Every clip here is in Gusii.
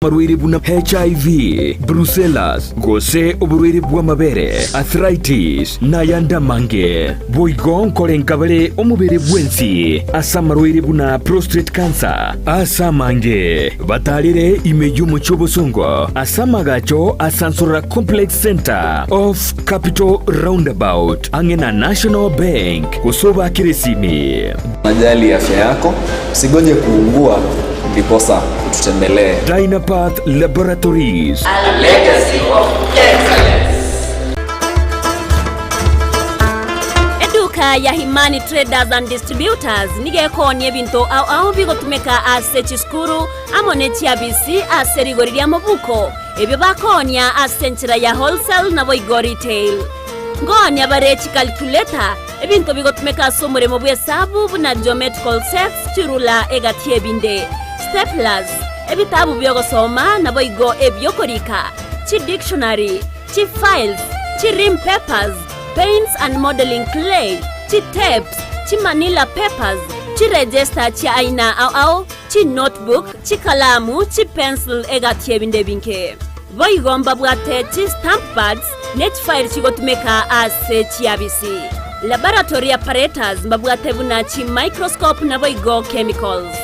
Amarwaire buna HIV, Brucellas, gose oborwaire bw'amabere, arthritis, na ayande amange. Boigo nkorenka bare omobere bwensi ase amarwaire buna prostate cancer ase amange. Batarere ime y'omochie obosongo ase amagacho a Sansorora Complex Centre off Capital Roundabout ang'e na National Bank gose obakere esimi. Unajali afya yako, usigoje kuugua ndiposa ututembelee. Dynapath Laboratories. A legacy of excellence. Eduka ya Himani Traders and Distributors nigo ekoonia ebinto ao ao bigotumeka ase chisukuru amo ne chiabisi ase rigori ria mobuko, ebio bakoonia ase enchera ya wholesale naboigo retail. Nkoonia bare chicalculator, ebinto bigotumeka ase omoremo bw'esabu buna geometrical sets, chirula egati y'ebinde, staplers, ebitabu bi'ogosoma naboigo ebi'okorika, chidictionary, chifiles, chirim papers, paints and modelling clay, chitapes, chimanila papers, chiregister chia aina ao ao, chinotebook, chikalamu, chipencil egati y'ebinde ebinge. Boigo mbabwate chi-stamp pads ne chifairi chigotumeka ase chiabisi. Laboratory apparatus mbabwate buna chi-microscope naboigo chemicals.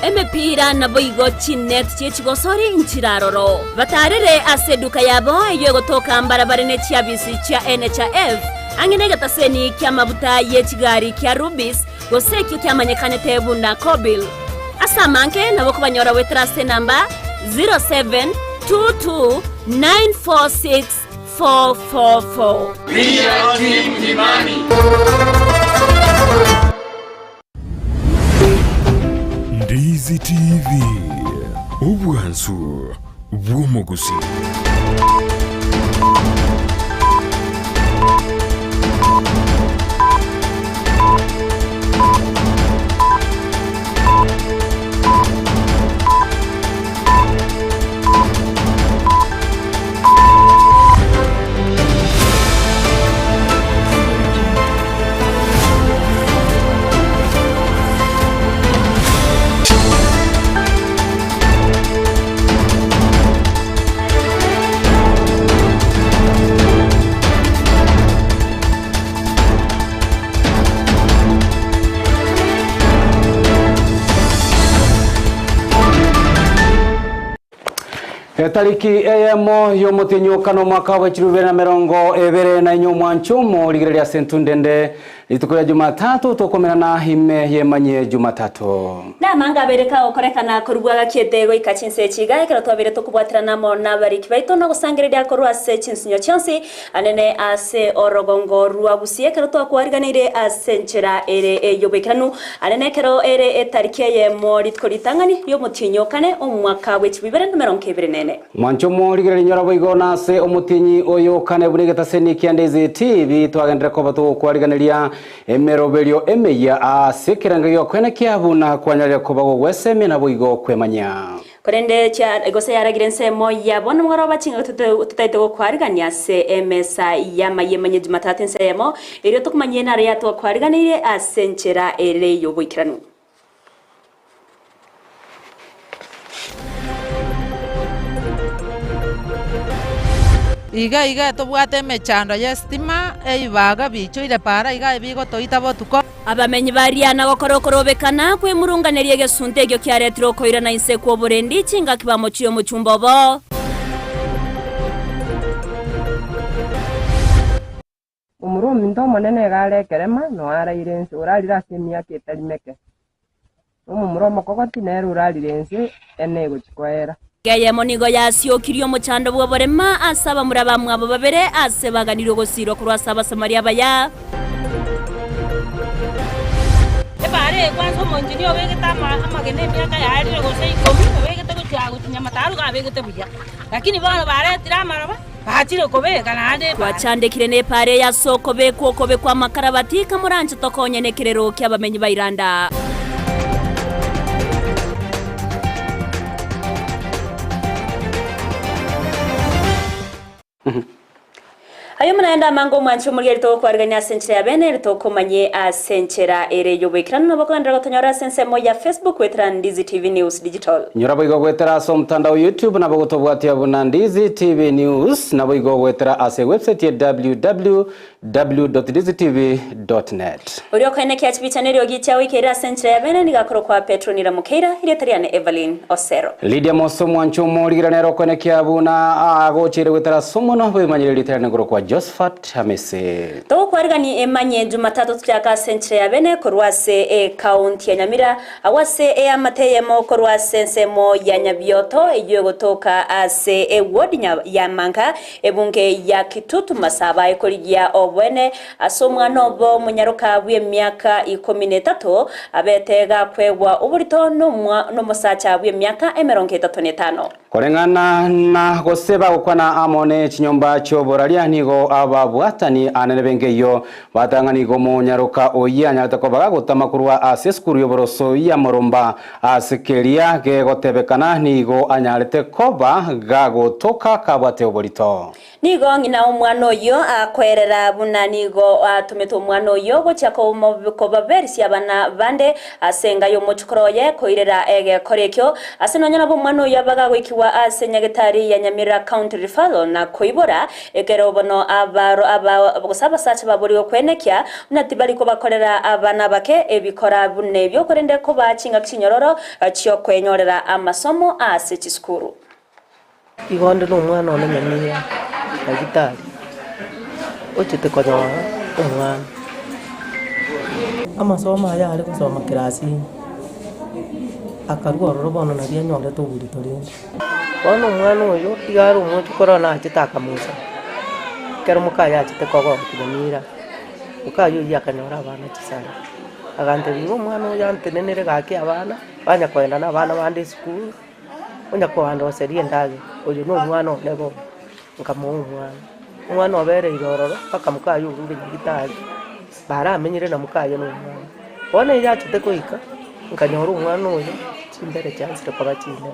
Emepira naboigo chi-net chi'echigosori nchiraroro. Batarere ase eduka yabo eyio egotoka mbarabare ne chiabisi chia NHIF ang'e negetaseni ki'amabuta ye chigari kia Rubis gose ekio kiamanyekanete buna Kobil. Ase amange nabo okobanyora goetera ase enamba 0722946444. We are Team Imani. Ndizi TV, obwansu bw'omogusii. Etariki eyemo y'omotienyi okana omwaka bwe chirubere na merongo ebere na inye omwancho omorigereria ase entundende Rituko ria Jumatatu tokomerana ime y'emanyie Jumatatu. Namanga abere kagokorekana korwa gakiete goika chinsa echi iga, ekero twabeire tokobwaterana amo nabariki baito na gosangereria korwa ase chinsinyo chionsi, anene ase orogongo rwa Gusii, ekero twakwariganeire ase enchera ere ey'oboikeranu, anene ekero ere etariki eyemo rituko ritang'ani ri'omotienyi o kane, omwaka bw'echibibere na emerongo ebere nene. Mwanche omorigereria nyora boigo nase omotienyi oyo kane buna egetaseni kia Ndizi TV twagenderere koba togokwariganeria emeroberio emeyia ase ekerengo giokwene kia buna kwanyarire koba gogwesemia naboigo kwemanyia. Korende chia gose yaragire ensemo ya bono mogoroba chingaki totaete gokwarigania ase emesa y'amayemanye Jumatatu ense eyemo, erio tokomanyie naro yatwakwariganeire ase enchera ere y'oboikeranu. Iga iga tobwate emechando y'esitima, ebibaga biichoire para iga ebigotoita botuko. Abamenyi baria na gokora okorobekana kw'emurunganeria egesunte ekio kiaretire okoirana inse kw'oborendi chingaki bamochie omochumba obo. Omorwa ominto omonene iga are ekerema, noe araire ense, orarire ase emiaka etari meke. Na omomura omokogoti nere orarire ense ene egochia koera. Eyemo nigo yasiokirie omochando bw'oborema ase abamura bamwabo babere ase baganirwe gosiirwa korwa ase Abasamaria abaya. Ebaare eye kwansa omonchini obegete amagena emiaka yaerire gose ikomi, obegete gochia gochia nyamataru iga abegete buya. Lakini bono baretire amaroba. Bachire kobeka naende epaara. Twachandekire nepaara eye ase okobekwa okobe kw'amakarabati, kamoranche tokonye nekerero ki'abamenyi ba Iranda. Aye omonaende amange omwanche omorigia ritogokwarigania ase enchera ya bene, ritokomanye ase enchera ere y'oboikeranu. Nabo okogenderera gotonyora ase ensemo ya Facebook goetera Ndizi TV News Digital. Nyora boigo goetera ase omotandao YouTube nabo gotobwatia buna Ndizi TV News naboigo goetera ase ewebsite ye www.ndizitv.net. Oria okoenekia chibicha neriogi chiao oikeire ase enchera ya bene nigo akorokwa Petro Nira Mokeira, erieta riane Evelyn Osero. Lydia Mose omwancho omorigera nere okoenekia buna agocheire goetera ase omonwa bw'ebimanyire erieta riane korokwa Josephat Hamisi. Togokwarigani emanye Jumatatu tochake ase enchera ya bene korwa ase ecounty ya Nyamira Agwo ase eamate eyemo korwa ase ensemo ya Nyabioto eyio egotoka ase ewodi ya Manga, ebunge ya Kitutu Masaba ekorigia oboene ase omwana obo omonyaroka bw'emiaka ikomi na etato abete gakwegwa oborito nomosacha bw'emiaka emerongo etato na etano. Koreng'ana na gose bagokwana amo ne chinyomba chi'oboraria, nigo ababwatani anene b'enka eyio batang'ani igo omonyaroka oyio anyarete koba gagotama korwa ase esukuru y'oboroso ya moromba ase keria gegotebekana nigo anyarete koba gagotoka kabwate oborito. Nigo ng'ina omwana oyio akoerera buna nigo atomete omwana oyio gochia kobaberisia abana bande ase enga y'omochukoro oye koirera egekora ekio. Ase nonya nabo omwana oyio abaga goikigwa ase nyagetari ya Nyamira County Referral na koibora, ekero bono gose abasacha baborigwe kwenekia buna tibari kobakorera abana abake ebikora buna ebio korende kobaa chingaki chinyororo chiokwenyorera amasomo ase chisukuru. Igo onde nomwana one nyamira Nyagetari, ochete konyora omwana. Amasomo aya are gosoma kirasini, akarua ororo bono nario anyorete oborito rende. Bono omwana oyo iga are omochokoro one achete akamosa, ekero mokaye achete kogokia nyamira, mokaye oyio akanyora abana chisare, agantebia igo omwana oyo antenenere gaki abana, banya kogenda na abana bande esukuru. Onye koandoseria endagera, oyo nomwana one bono, nkamoa omwana. Omwana obereire ororo mpaka mokaye orure nyagetari, baramenyire na mokaye na omwana. Bono eyio achete goika, nkanyora omwana oyo chimbere chiansire koba chinene,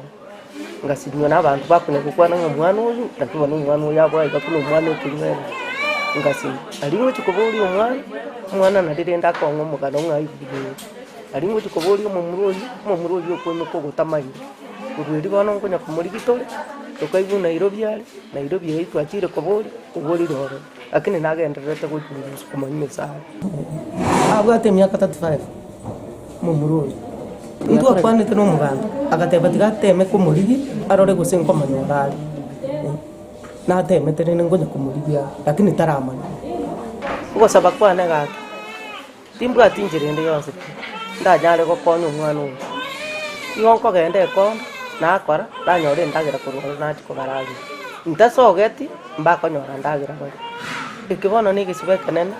ngasinywa na abanto bakonya gokwana ng'a omwana oyo, naki bono omwana oyo abwaye iga buna omwana okonywera, ngasinywa. Aria ngochia koboria omwana, omwana nari rende akong'a omogano ng'a aigure. Aria ngochia koboria omomura oyio, omomura oyio okoimoka ogotamaire, korwa erio bono nkonya komorigia tore, tokaigwa Nairobi are, Nairobi eyio twachire koboria, oborire ororo, lakini nagendererete gochungusa komanya Nyasaye. Abwate emiaka 35 omomura oyio. Intwe akwanete na omogambi, agateba tiga ateme komorigia arore gose nkomonyora are, natemete rende nkonya komorigia are, lakini taramanya. Ogosaba kwane gaki. Timbwati inchera ende yonsi pi, ndanyare gokonya omwana oyo. Igo nkogenda ekondo, nakora, nanyora endagera korwa ororo nachia kobarageria. Ntasogeti, mbakonyora ndagera baria. Eke bono na egesibo ekenene,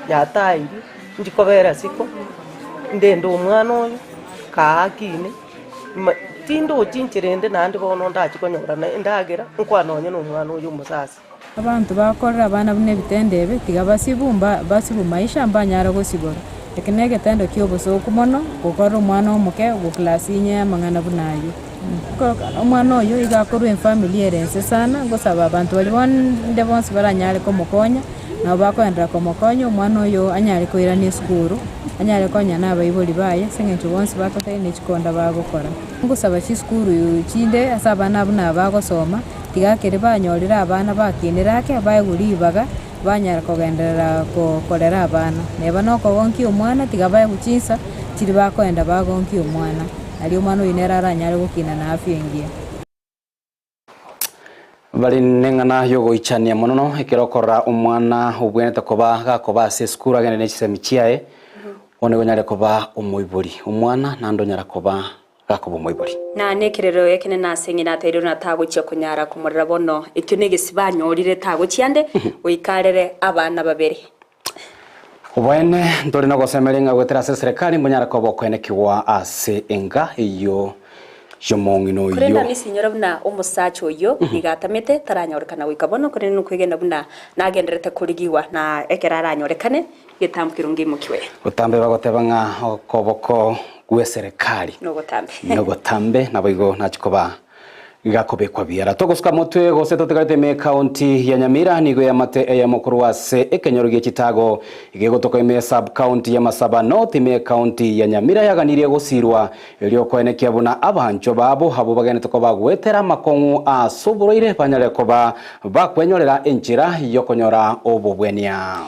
yatairie, inchi kobera isiko, ndende omwana oyo, kaa akine, ma tindochi inchera ende naende bono ndachie konyora na endagera, nkwane nonye na omwana oyo omosasi. Abanto bakorera abana buna ebitendo ebi, tiga basibu mba basibu maisha mbanyare gosibora. Eke negetendo ki'obosooku mono, gokorera omwana omoke go class inye amang'ana buna ayio. Korokana omwana oyio iga akorwa efamiri ere inse sana, ngosaba abanto baria bonde bonsi baranyare komokonya, nabo bakoenderera komokonya omwana oyo anyare koirana esukuru, anyare konya na abaibori baye ase eng'encho bonsi bakotari ne chikonda bagokora. Ngosaba chisukuru chinde ase abana buna aba bagosoma. Tiga keria banyorire abana bakinire ake, baegwe ribaga, banyara kogenderera korera abana. Neba nokogonkia omwana, tiga baegwe chinsa chiria bakoenda bagonkie omwana, nario omwana oyio nere aranyare gokina na afya engiya. Bari neng'ana y'ogoichania mono ekero okorora omwana obwenerete koba gakoba ase esukuru agende ne chisemi chiaye, bono igo onyare koba omoibori. Omwana naende onyara koba gakoba omoibori. Na nekerero ekenene ase ng'ina ateirwe na tagochia konyara komorera bono, ekio negesiba anyorire tagochia ande, goika arere abana babere. Oboene, ntore nogosemeria ng'a goetera ase eserekari mbonyare koba okoenekigwa ase enga eyio y'omong'ina Korende oyio. Hamisi inyora buna omosacha oyio nigo atamete, taranyorekana goika bono, korende nokwegena buna nagendererete korigigwa, na ekero aranyorekane, Getambo keronge imokiwe. Botambe bagoteba ng'a okoboko gw'eserekari Nogotambe. nogotambe, naboigo nachia koba Gakobekwa biara. Togosuka motwe gose totigarete ime ekaunti ya Nyamira nigo eamate eyemo korwa ase ekenyoro gie Chitago gegotoka ime sub county ya Masaba North ime ekaunti ya Nyamira yaganirie gosirwa erio koenekia buna abanchwa babo abwo bagenete koba goetera amakong'u ase oborwaire banyare koba bakwenyorera enchera yokonyora obobwenia.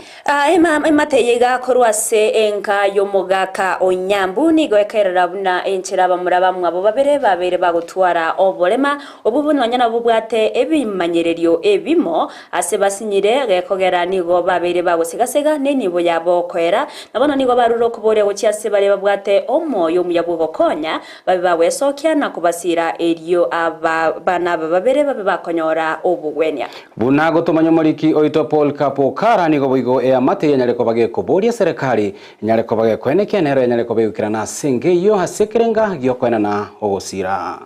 Emate eye iga korwa ase enka y'omogaka o Nyambu nigo ekerera buna enchera abamura bamwabo babere babeire bagotwara oborema obwo nonya nabo bobwate ebimanyererio ebimo ase basinyire gekogera nigo babeire bagosigasega nenibo yabo koera na bono nigo barure okoboria gochia ase baria babwate omoyo omuya bw'ogokonya babe bagwesokia na kobasiira erio abana aba babere babe bakonyora obogwenia. Buna gotomanya omoriki oito Paul Kapokara nigo boigo eamate yanyare koba gekoboria eserekari enyare koba gekoenekia nero enyare koba egoikerana ase enka eyio ase ekerenga giokoenana ogosira.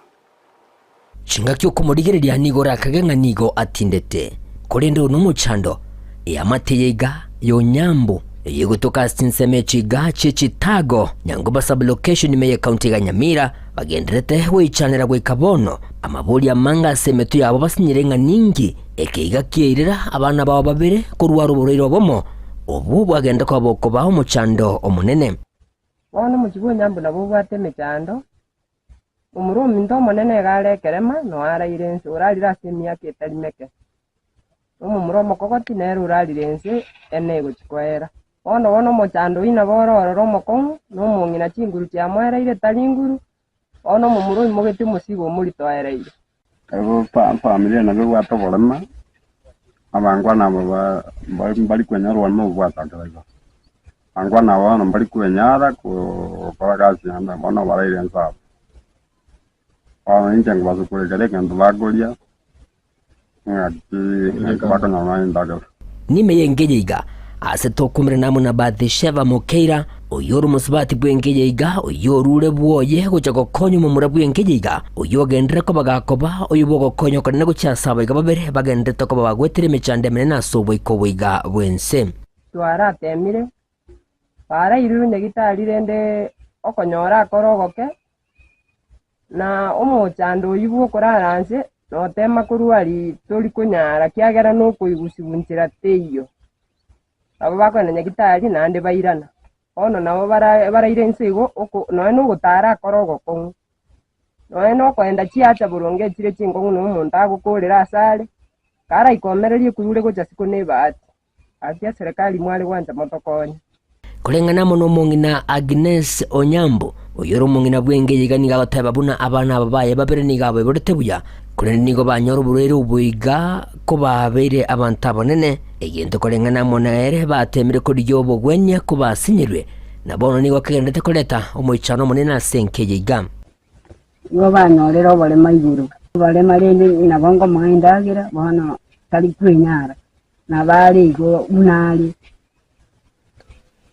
Chingaki okomorigereria nigo orakage ng'a nigo atindete, korende oyo nomochando, eamate eye iga y'Onyambu eye egotoka ase chinsemo echi iga chie Chitago, Nyangoba sub-location ime y'ecounty iga Nyamira, Bagendererete goichanera goika bono, amaborio amange ase emetwe yabo basinyire ng'a ninki ekeiga kiairera abana bao babere korwara oborwaire obomo, obwo bwagenda koba bokobaa omochando omonene. Bono omochie bw'enyambu nabo obwate emechando, momura ominto omonene iga are ekerema, noe araire ense, orarire ase emiaka etari meke. Na omomura omokogoti nere orarire ense ene egochia koera. Bono bono omochando oyio nabo ore ororo omokong'u, na omong'ina chinguru chiamoereire tari nguru, bono omomura oimogetie omosigo omorito oereire. Ebo familia nabo ebwate oborema, abangwana aba mbari kwenyara oborema obo bwachakire iga. Abangwana aba bono mbari kwenyara gokora gasi yande bono baraire inse abwo. Bono inche nkobasukura ekero egento bakoria. Nime y'engeyo iga, ase tokomerana amo na Bathisheba Mokeira, oyio ore omosubati bw'engeyo iga, oyio orure bwoye gocha gokonya omomura bw'engeyo iga, oyio ogenderere koba gakoba oyo bw'ogokonya okonene gochia ase abaiga babere bagendererete koba bagwetire emechando emenene ase oboiko oboiga bw'ense. Twaratemire, barairwe nyagitari rende okonyora akore ogoke, Na omochando oyio bw'okorara inse notema korwa aria tori konyara, ekiagera nokoigusigwa nchera teiyo. Nabo bakogenda nyagitari naende bairana. Bono nabo baraire inse igo oko nonya na ogotara akore ogokong'u, nonya na okoenda chiacha boronge echire chinkong'u na omonto agokorera asare, karaikomererie ekurure gocha isiko na ebahati. Gaki eserekari mware gwancha motokonye. Koreng'ana amo nomong'ina Agnes Onyambo, oyore omong'ina bw'engeyo iga nigo agoteba buna abana aba baye babere nigo abaiborete buya, korende nigo banyora oborwaire obo iga kobabeire abanto abanene, egento koreng'ana amo nere batemire korigia obogwenia kobasinyirwe, na bono nigo kegendererete koreta omoichano omonene ase enka eye iga. Nigo banyorire oboremo igoro, oborema rende nabo nkomoa endagera, bono tari kwenyara, nabo are igo buna are.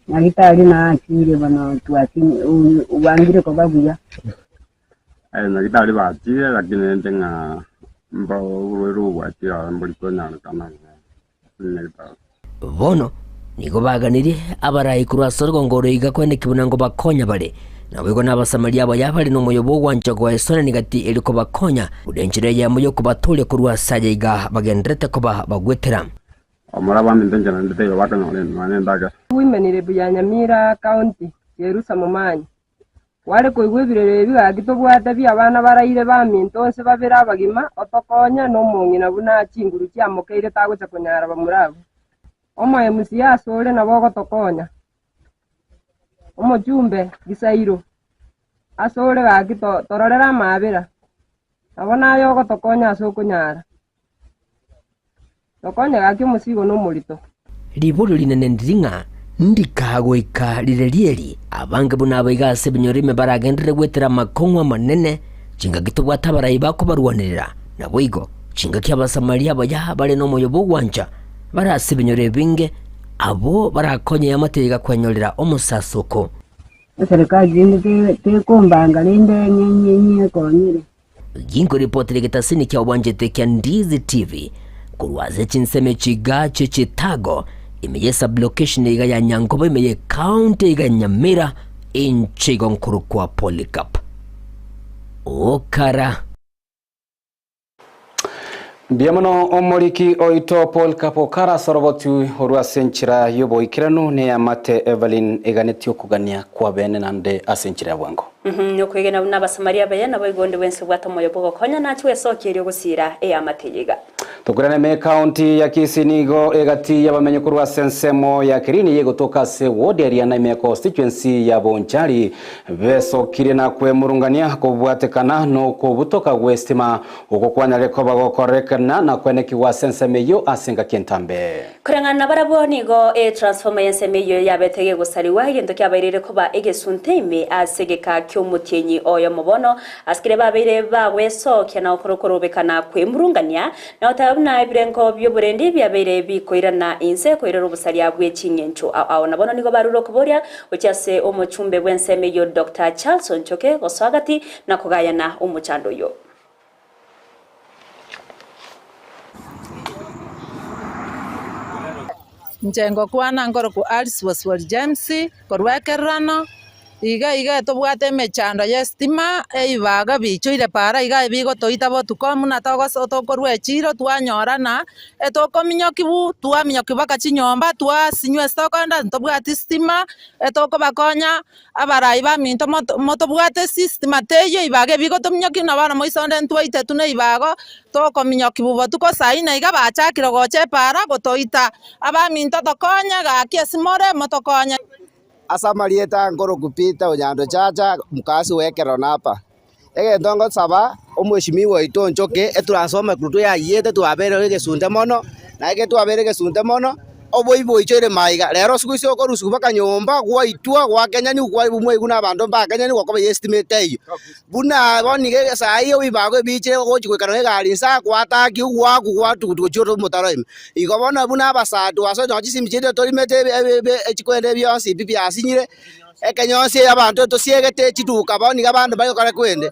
Nyagetari naachire bono twasini obwangire koba buya. Nyagetari bachire lakini rende ng'a mbo oborwaire obo bwachire aro mbori konyarekana nyagetari. Bono nigo baganirie abarai korwa ase orogongo oro iga kweneki buna ngobakonya bare. Naboigo n'Abasamaria abaya bare nomoyo bw'ogwancha goesoanania gati erio kobakonya, buna enchera eyemo y'okobatooria korwa ase aya iga bagendererete koba bagwetera. Omorabwo baminto enchera ende teiyo bakonyora emenwa na endagera. Women Rep ya Nyamira County, Jerusa Momanyi, Kware koigwa ebirero ebi gaki tobwate bi'abana baraire baminto onsi babere abagima, otokonya nomong'ina buna chinguru chiamokeire tagocha konyara bamura abwo. Omo-MCA asore nabo ogotokonya. Omochumbe Gisairo asore gaki tororere amaabera, nabo naye ogotokonya ase okonyara. Tokonye gaki omosigo nomorito. Riborio rinene ndiri ng'a ndikagoika rirerio eri, abange buna aba iga ase ebinyoro ime baragenderere gwetera amakong'u amanene, chingaki tobwate abarai bakobarwanerera, naboigo chingaki Abasamaria abaya bare nomoyo bw'ogwancha bare ase ebinyoro ebinge, abwo barakonye eamate iga kwenyorera omosasoko. Eserekari rende tekombanga rende ng'enye ekonyire. Ginkoripotera egetasini kia obwanchete kia Ndizi TV korwa ase chinsemo echi iga chie Chitago, ime ye sublocation iga ya Nyankoba ime ye county iga ya Nyamira, inche igo nkorokwa Polycarp Okara. Mbuya mono omoriki oito Paul Kapokara ase oroboti orwo ase enchera y'oboikeranu na eamate Evelyn eganetie okogania kw'abene naende ase enchera ya bwango. Nokwegena buna Abasamaria abaya, naboigo onde bwensi obwate omoyo bw'ogokonya nache gwesokia erio gosiira eamate eye iga. Tokoirana ime ekaunti ya Kisii nigo egati y'abamenyi korwa ase ensemo ya Kirini yegotoka ase ward ya Riana ime ya constituency ya Bonchari besokirie na kwemurungania kobwatekana nokobutoka gw'estima Oko kwanyare koba gokorekana na kwenekigwa ase ensemo eyio ase engaki entambe. Koreng'ana nabarabwo nigo etransformer y'ensemo eyio yabete gegosarigwa, egento kiabairire koba egesunte ime ase egeka ki'omotienyi oyomo bono, ase keria babeire bagwesokia na gokora okorobekana kw'emurungania, na goteba buna ebirengo bi'oborendi biabeire bikoirana inse koirera obosaria bwe ching'encho ao ao. Na bono nigo barure okoboria gochia ase omochumbe bw'ensemo eyio Doctor Charles Onchoke gosoa gati na kogayana omochando oyio. Inche ngokwana nkorokwa Alice Bosibori James, korwa ekerorano, iga iga tobwate emechando ya estima, ebibaga biichoire para iga ebigotoita botuko buna togoso tokorwa echiro twanyorana, etokominyokiwu twaminyokiwa mpaka chinyomba twasinywa ase tokogenda ntobwati stima, etokobakonya. Abarai baminto motobwate esistima teiyo ibago ebigotominyokia na bono moiso onde ntwaitetwe na ibago tokominyokiwa botuko saa ine iga bachakire gocha epaara gotoita. Abaminto tokonye gaki ase more motokonye. Ase amarieta nkoroku Peter Onyando Chacha, mkazi wa Ekerona hapa. Egento ngosaba omweshimiwa oito onchoke etransformer korwa twayaiyete twabeire egesunte mono, na ekero twabeire egesunte mono, oboibi boichoire maiga. Rero siku ase okorusiwa mpaka nyomba gwaitwa gwakenyaniwa mwaigwa na abanto mbakenyaniwa okoba ya estima etaiyo. Buna bono iga saa hii ebibago ebiichire ogochi goika nonye egari nsa gwatakiwa gwakwa gwatugutwa gochia ore omotaro ime. Igo bono buna abasae twasoete nonye chisimi chiaito torimete echikwenda bionsi pi biasinyire. Ekenyonsi abanto tosiegete chiduka bono nigo abanto bagokora kwende.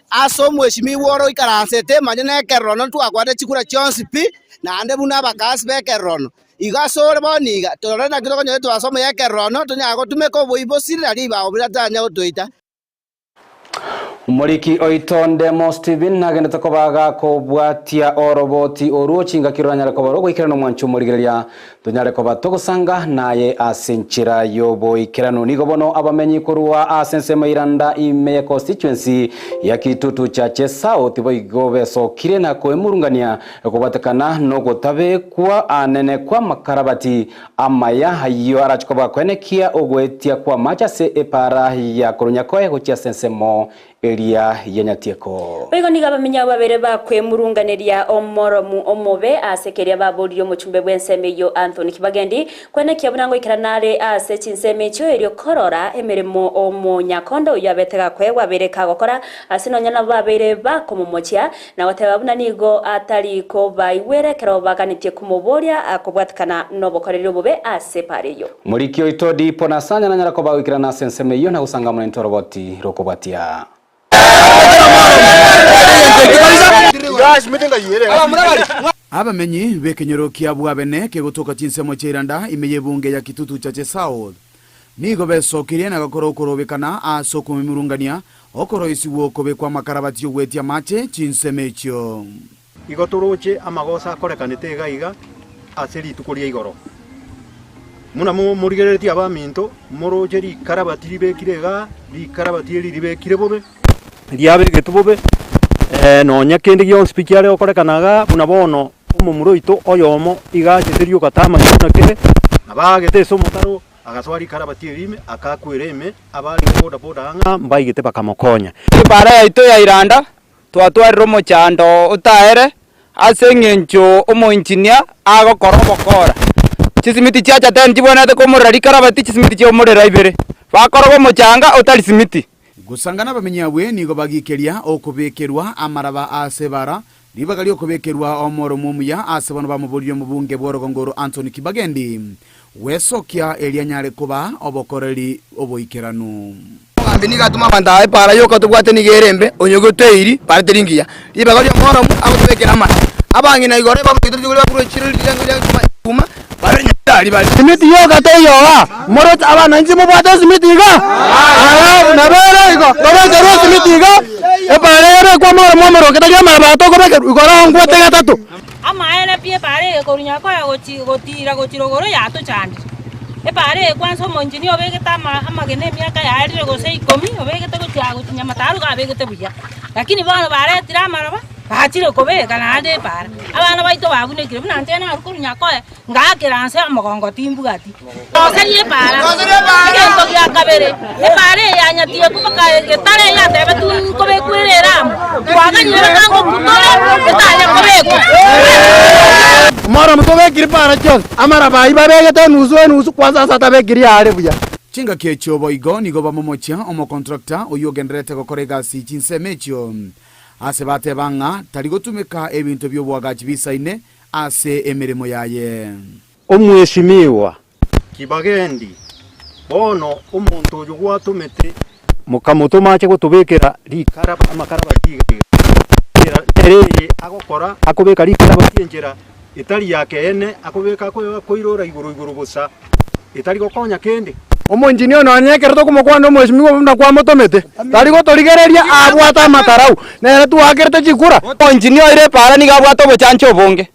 Ase omweshimiwa ore oikaransete manya nekerorono ntwakwanete chikura chionsi pi, naende buna abakasi b'ekerorono. Igo ase ore bono iga, torore naki tokonyora etwasomo y'ekerorono, tonyare gotumeka oboibi bosire nario ribaga biria totanyare gotoita. Omoriki oito Ndemo Stephen nagendete koba gakobwatia oroboti orwo chingaki roranyare koba rogoikerana omwancho omorigereria tonyare koba togosanga naye ase enchera y'oboikeranu. Nigo bono abamenyi korwa ase ensemo ya Iranda ime ya constituency ya Kitutu Chache South boigo besokire na koemurungania kobwatekana nogotabekwa anene kw'amakarabati Amaya ayio arache koba koenekia ogoetia kw'amache ase epaara ya korwa Nyakoe gochia ase ensemo eria ya Nyatieko. Boigo nigo abamenyi abwo babere bakwemurunganeria omoromu omobe ase keria baboririe omochumbe bw'ensemo eyio Anthony Kibagendi kwenekia buna ngoikerana are ase chinsemo echio erio korora emeremo omonyakondo oyio abete gakoegwa abeire kagokora ase nonya nabo babeire bakomomochia Na goteba buna nigo atari kobaigwera ekero baganetie komoboria kobwatikana nobokoreri obobe ase epaara eyio. Omoriki oito Dipo Nasanya nanyare koba goikerana ase ensemo eyio na gosanga amo naintwe oroboti rw'okobwatia. Abamenyi b'ekenyoro kia Bwabene kegotoka chinsemo chia Iranda ime y'ebunge ya Kitutu Chache South nigo besokirie na gokora okorobekana ase okomemurungania Okoroisigwa okobe kw'amakarabati ogwetia amache chinsemo echio. Igo toroche amagoso akorekanete iga iga ase rituko ria igoro. Buna morigereretie abaminto, moroche rikarabati ribekire igaa, rikarabati eri ribekire bobe, riabegetwe bobe, nonya kende gionsi pi kiare gokorekana igaa, buna bono omomura oito oyomo iga achete rioka tamanyeti buna kere, nabo aagete ase omotaro. Agasoa rikarabati erio ime, akakwera ime, abarenge boda-boda ang'e mbaigete bakamokonya. Ebaara yaito ya Iranda twatwarire omochando otaere ase eng'encho omoengineer agokora obokora. Chisimiti chiacha ten chibwenerete komorera rikarabati chisimiti chiomorera ibere, bakoroga omochanga otari simiti. Gosanga nabamenyi abwe nigo bagikeria okobekerwa amaraba ase ebaara, ribaga riokobekerwa omoromo omuya ase bono bamoboririe omobunge bw'orogongo oro Anthony Kibagendi gwesokia erio anyare koba obokoreri oboikeranu. Omogambi nigo atoma abanto aba epaara yoka tobwate nigo ere embe, onye goteiri paara teri ngiya. Ribaga ri'omoromu agotobekera amaraba. Abang'ina igoro ebabugete rituko riria bakorwa echiro riria riria chuma bare nyasae. nyagitari bare. Simiti yoka teiyo igaa, moroche abana inche mobwate esimiti igaa? Alafu nabo ere igo, tobekerwe esimiti iga, epaara eye ebekwe omoro mwameroke tari amaraba tokobekerwa, igoro ngwete gatato. Amaene pi epaara eye korwa Nyakoe gochi gotiira gochia rogoro yatochandire. Epaara eye kwansa omonchini obegete ama amagena emiaka yaerire gose ikomi, obegete gochia gochia Nyamataro iga abegete buya. Lakini bono baretire amaroba, bachire kobeka naende epaara. Abana baito babunekire buna inche narwa korwa Nyakoe, ngaakera nse omogongo timbwati. Roseria epaara, egento gia kabere, epaara eye yanyatiekwa mpaka getare yatebetwe nkobekwa ere eramu, twaganyire baka ngokutore etanya kobekwa. Omoro tobekire para chionsi, amaraba ayio babegete enusu enusu, kwansa ase atabekiri are buya. Chingaki echio boigo nigo bamomochia omokontrakta oyio ogendererete gokora egasi chinsemo echio, ase bateba ng'a tari gotumeka ebinto bi'oboagachi bisaine ase emeremo yaye. Omweshimiwa Kibagendi, bono omonto oyo gwatomete mokamotoma ache gotobekera rikaraba amakaraba iga iga, nere eye agokora akobeka rikaraba ri'enchera etari ya keene, akobeka akoirora igoro igoro bosa, etari gokonya kende. Omoengineer oyo nonya ekero tokomokwana omweshimiwa buna kwamotomete, tari gotorigereria abwate amatarau, nere twakerete chikura. Omoengineer oire epaara nigo abwate obochancha obonge.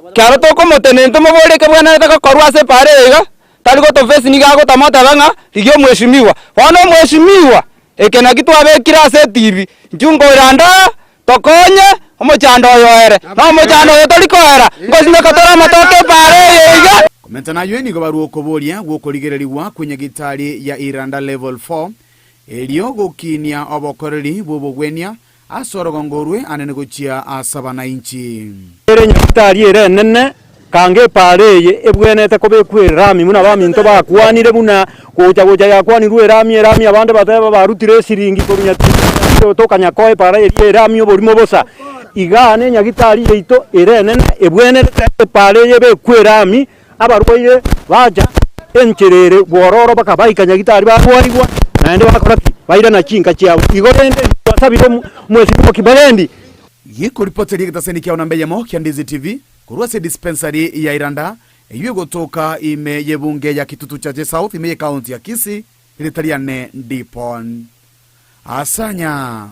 Ekero tokomotenenia tomoborie ekebwenerete gokorwa ase epaara eye iga, tari gotofesi nigo agotama oteba ng'a rigia omweshimiwa. Bono omweshimiwa, eke naki twabekire ase etibi, intwe nkoiranda aa, tokonye omochando oyo oere. Na omochando oyo tori koera, ngosimeka tore amatoke epaara eye iga. Komenta nayio nigo barua okoboria gw'okorigererigwa kw'enyagitari ya Iranda Level 4, erio gokinia obokoreri bw'obogwenia Ase orogongo orwe anene gochia ase abanainchi. Ere nyagitari ere enene, kanga epaara eye ebwenerete kobekwa erami buna abaminto bakwanire buna gocha gocha yakwanirwe erami erami abande bateba barutire esiringi korwa nyatichi tokanyakoa epaara eria erami oborimo bosa. Igaa ne nyagitari yaito ere enene ebwenerete epaara eye ebekwe erami abarwaire bacha enchera ere bwororo mpaka baika nyagitari barwarigwa, naende bakora ki? Bairana chinka chiabo. Igo rende twasabire omwesimiwa Kibagendi. Gekoripoteria egetaseni kiao namba eyemo kia Ndizi TV korwa ase dispensary ya Iranda eyio egotoka ime y'ebunge ya Kitutu Chache South ime y'ecounty ya Kisii rieta riane Ndipon Asanya.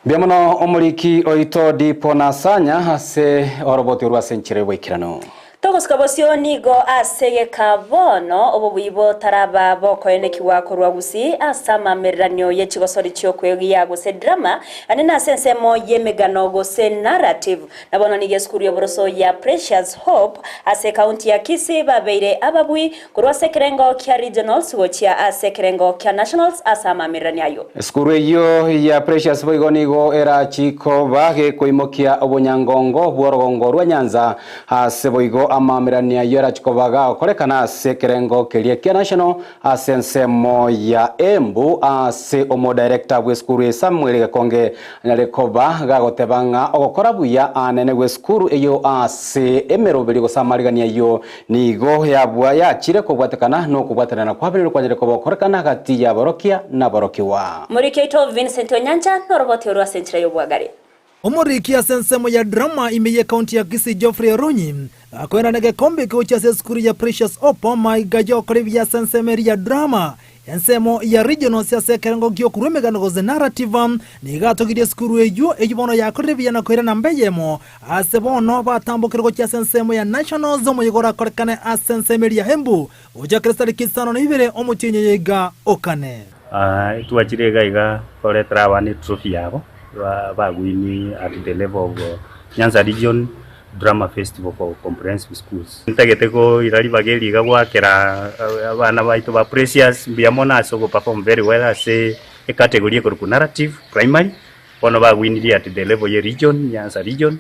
Mbuya mono omoriki oito Dipo Nasanya ase oroboti orwo ase enchera y'oboikeranu. Togosuka bosio nigo ase egeka bono obobui botaraba bokoenekigwa korwa gusii ase amamereranio ye chigosori chi'okwegia gose drama, ande nase ensemo y'emegano gose narrative. Na bono nigo esukuru y'oboroso ya Precious Hope ase ekaunti ya Kisii babeire ababui Korwa ase ekerengo kia Regionals gochia ase ekerengo kia Nationals ase amaamirirani ayio. Esukuru eyio ya Precious boigo nigo erachi koba gekoimokia obonyangongo bw'orogongo rwa Nyanza ase boigo amaamirani ayio arachi koba gagokorekana ase ekerengo keria kia National ase ensemo ya Embu ase omodirector bw'esukuru eye Samuel Gekonge anyare koba gagoteba ng'a ogokora buya anene gw'esukuru eyio ase emeroberio gose amarigani ayio Nigo yabua yachire kobwatekana nokobwatanana kwaberire kwanyare koba okorekana gati y'aborokia naborokigwa. Moriki oito Vincent Onyancha noroboti orwo ase enchera y'obwagare. Omoriki ase ensemo ya drama ime y'ecounty ya Kisii Geoffrey Orunyi akoirana egekombe gochia ase esukuru ya Precious Hope maiga y'okora ebiya ase ensemo eria ya drama Ensemo ya regionals ase ekerengo gi'okorua emegano gose narrative nigo atogirie esukuru eyio, eyio bono yakorire buya na koira namba eyemo. Ase bono batambokire gochia ase ensemo ya nationals, omoyega orakorekane ase ensemo eria ya Embu gochakera chitariki isano na ibere omotienyi oyo iga okane. Twachire iga iga koretera abana etrophy yabo bagwini at the level of Nyanza region Drama Festival for Comprehensive Schools. Ntagete koira ribaga eri iga goakera abana baito ba Precious mbuya mono ase ogoperform very well ase ecategory ekorokwa Narrative Primary, bono bagwinirie at the level ye region, Nyanza region,